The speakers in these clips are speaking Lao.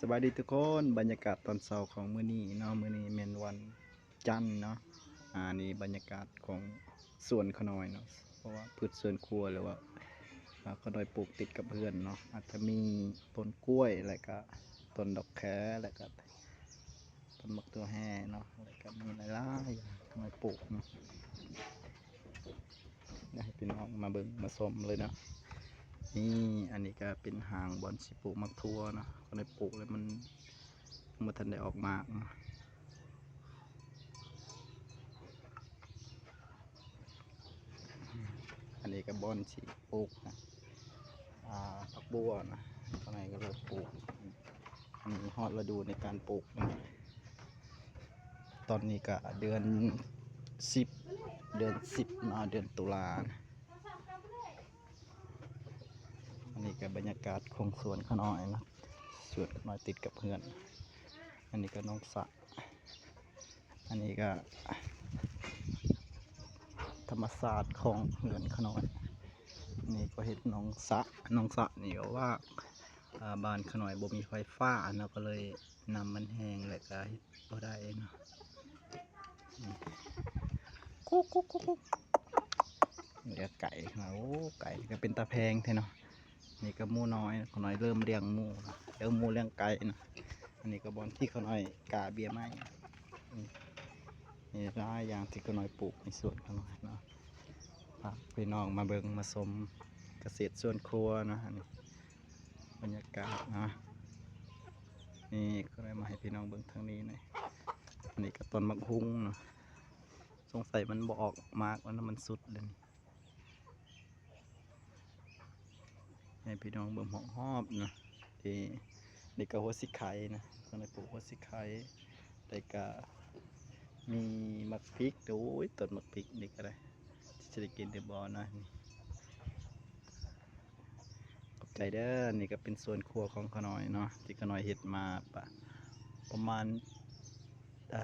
ສະບາຍດີທຸກຄົນ, ບັນຍາກາດຕອນເຊົ້າຂອງມື້ນີ້ເນາະ, ມື້ນີ້ແມ່ນວັນຈັນເນາະ. ອາ ນີ້ບັນຍາກາດຂອງສວນຂະນ້ອຍເນາະ, ເພາະວ່າພືດສວນຄົວ ຫຼືວ່າ ອາ ຂະນ້ອຍປູກຕິດກັບເຮືອນເນາະ, ອາດຈະມີຕົ້ນກ້ວຍ ແລ້ວກະຕົ້ນດອກແຄ ແລ້ວກະຕົ້ນໝາກຖົ່ວແຮ່ເນາະ, ແລ້ວກະມີຫຼາຍໆຢ່າງຂະນ້ອຍປູກເນາະ. ຢາກໃຫ້ພີ່ນ້ອງມາເບິ່ງມາຊົມເລີຍເນາະ. ນີ້ ອັນນີ້ກະເປັນຫ້າງບ່ອນຊິປູກໝາກຖົ່ວເນາະ, ກໍໄດ້ປູກແລ້ວມັນຍັງບໍ່ທັນໄດ້ອອກໝາກເນາະ. ອັນນີ້ກະບ່ອນຊິປູກນະ ອາ ຜັກບົວນະ, ຂ້າງໃນກະເລີ່ມປູກ, ອັນນີ້ຮອດລະດູໃນການປູກນະ. ຕອນນີ້ກະເດືອນສິບ ເດືອນສິບເນາະ, ເດືອນຕຸລານະ. ອັນນີ້ກະບັນຍາກາດຂອງສວນຂະນ້ອຍນະ, ສວນຂະນ້ອຍຕິດກັບເຮືອນ. ອັນນີ້ກະໜອງສະ, ອັນນີ້ກະທຳມະຊາດຂອງເຮືອນຂະນ້ອຍ. ນີ້ກໍເຮັດໜອງສະ, ໜອງສະນີ້ກໍວ່າ ອາ ບ້ານຂະນ້ອຍບໍ່ມີໄຟຟ້າເນາະ, ກໍເລີຍ ນ້ຳມັນແຫ້ງແລ້ວກະເຮັດບໍ່ໄດ້ເນາະ. ກຸກກຸກກຸກກຸກ ເລີຍໄກ່ເນາະ, ໂອ້ ໄກ່ກະເປັນຕາແພງແທ້ເນາະ. ນີ້ກະໝູນ້ອຍ, ຂະນ້ອຍເລີ່ມລ້ຽງໝູ, ເລີ່ມໝູລ້ຽງໄກ່ເນາະ. ອັນນີ້ກະບ່ອນທີ່ຂະນ້ອຍກາເບ້ຍໄມ້. ນີ້ຫຼາຍຢ່າງທີ່ຂະນ້ອຍປູກໃນສວນຂະນ້ອຍເນາະ. ພາພີ່ນ້ອງມາເບິ່ງມາຊົມກະເສດສວນຄົວເນາະ. ອັນນີ້ ບັນຍາກາດເນາະ, ນີ້ກໍໄດ້ມາໃຫ້ພີ່ນ້ອງເບິ່ງທາງນີ້ນະ. ອັນນີ້ກໍຕົ້ນໝາກຫຸ່ງເນາະ, ສົງໄສມັນບໍ່ອອກໝາກແລ້ວນະ, ມັນສຸດແລ້ວນີ້. ໃຫ້ພີ່ນ້ອງເບິ່ງຮອບໆເນາະ. ເອີ ນີ້ກໍຫົວສີໄຄນະ, ຂ້າງໃນປູກຫົວສີໄຄ ແລ້ວກະມີໝາກພິກ. ໂອ້ຍ ຕົ້ນໝາກພິກນີ້ກະໄດ້ ຊິໄດ້ກິນຫຼືບໍ່ນະ. ຂອບໃຈເດີ. ນີ້ກະເປັນສວນຄົວຂອງຂະນ້ອຍເນາະ, ທີ່ຂະນ້ອຍເຮັດມາປະ ປະມານ ເອີ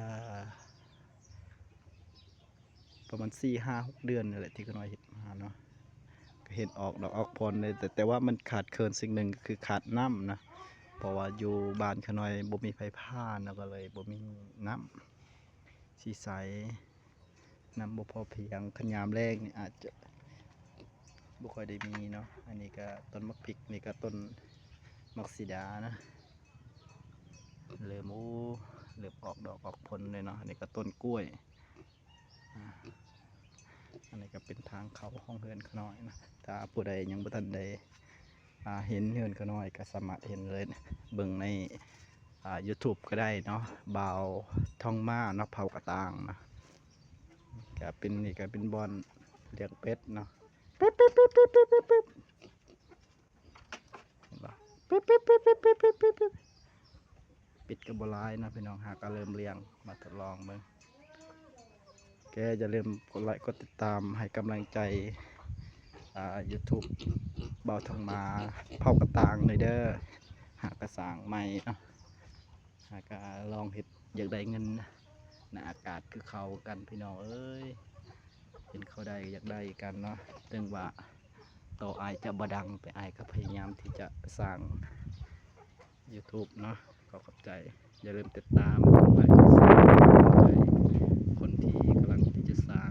ປະມານສີ່ຫ້າຫົກເດືອນນີ້ແຫຼະ ທີ່ຂະນ້ອຍເຮັດມາເນາະ. ກະເຫັນອອກດອກອອກຜົນເລີຍ, ແຕ່ ແຕ່ວ່າມັນຂາດເຂີນສິ່ງໜຶ່ງ ກໍຄືຂາດນ້ຳນະ, ເພາະວ່າຢູ່ບ້ານຂະນ້ອຍບໍ່ມີໄຟຟ້າເນາະ, ກໍເລີຍບໍ່ມີນ້ຳຊິໃຊ້, ນ້ຳບໍ່ພໍພຽງ. ຄັນຍາມແລ້ງນີ້ອາດຈະບໍ່ຄ່ອຍໄດ້ມີເນາະ. ອັນນີ້ກະຕົ້ນໝາກພິກ, ນີ້ກະຕົ້ນໝາກສີດານະ, ເລີ່ມ ໂອ້ ເລີ່ມອອກດອກອອກຜົນເລີຍເນາະ. ອັນນີ້ກະຕົ້ນກ້ວຍ. ອາ ອັນນີ້ກະເປັນທາງເຂົ້າຂອງເຮືອນຂະນ້ອຍນະ. ຖ້າຜູ້ໃດຍັງບໍ່ທັນໄດ້ ອາ ເຫັນເຮືອນຂະນ້ອຍ ກະສາມາດເຫັນເລີຍ, ເບິ່ງໃນ ອາ ຢູທູບກະໄດ້ເນາະ, ບ່າວທອງມ້າເນາະ ເຜົ່າກະຕ່າງນະ. ກະເປັນ ນີ້ກະເປັນບ່ອນລ້ຽງເປັດເນາະ. ປິບ ປິບ ປິບ ປິບ ປິບ ປິບ ປິບ ເຫັນບໍ່? ປິບ ປິບ ປິບ ປິບ ປິບ ປິບ ປິບ ປິດກໍບໍ່ຫຼາຍເນາະພີ່ນ້ອງ, ຫາກະເລີ່ມລ້ຽງ ມາທົດລອງເບິ່ງ. ແກຢ່າລືມກົດໄລກົດຕິດຕາມໃຫ້ກຳລັງໃຈ ອາ ຢູທູບ ບ່າວທອງມ້າ ເຜົ່າກະຕ່າງ ເດີ ຫາກະສ້າງໃໝ່ເນາະ, ຫາກະລອງເຮັດ ຢາກໄດ້ເງິນນະ. ອາກາດຄືເຂົາກັນພີ່ນ້ອງເອີຍ, ເຫັນເຂົາໄດ້ຢາກໄດ້ຄືກັນເນາະ. ເຖິງວ່າໂຕອ້າຍຈະບໍ່ດັງ ແຕ່ອ້າຍກໍພະຍາຍາມທີ່ຈະສ້າງຢູທູບເນາະ. ຂໍຂອບໃຈ, ຢ່າລືມຕິດຕາມ ກົດໄລ ກົດແຊ ໃຫ້ຄົນທີ່ກຳລັງທີ່ຈະສ້າງ